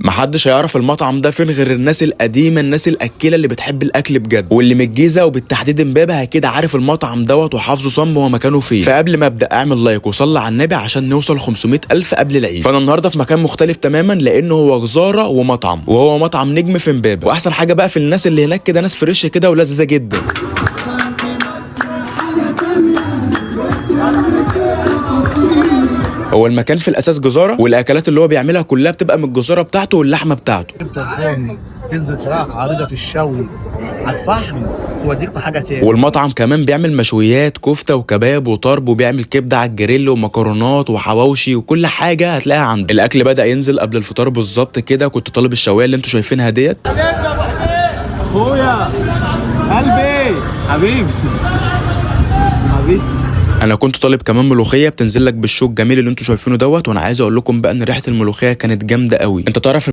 محدش هيعرف المطعم ده فين غير الناس القديمة، الناس الاكيله اللي بتحب الاكل بجد، واللي من الجيزة وبالتحديد امبابه كده عارف المطعم دوت وحافظه صم هو مكانه فين. فقبل ما ابدا اعمل like وصلي على النبي عشان نوصل 500 الف قبل العيد. فانا النهارده في مكان مختلف تماما لانه هو جزاره ومطعم، وهو مطعم نجم في امبابه. واحسن حاجة بقى في الناس اللي هناك كده ناس fresh كده ولذيذه جدا. هو المكان في الاساس جزاره، والاكلات اللي هو بيعملها كلها بتبقى من الجزاره بتاعته واللحمة بتاعته. الضاني تنزل شرايح عريضة في الشوي على الفحم توديك في حاجة تاني. والمطعم كمان بيعمل مشويات، كفته وكباب وطرب، وبيعمل كبده على الجريل ومكرونات وحواوشي وكل حاجة هتلاقيها عنده. الاكل بدا ينزل قبل الفطار بالظبط كده. كنت طالب الشوايه اللي انتوا شايفينها ديت. اخويا قلبي حبيبي حبيبي. انا كنت طالب كمان ملوخية بتنزل لك بالشوك الجميل اللي انتوا شايفينه دوت. وانا عايز اقول لكم بقى ان ريحه الملوخية كانت جامدة قوي. انت تعرف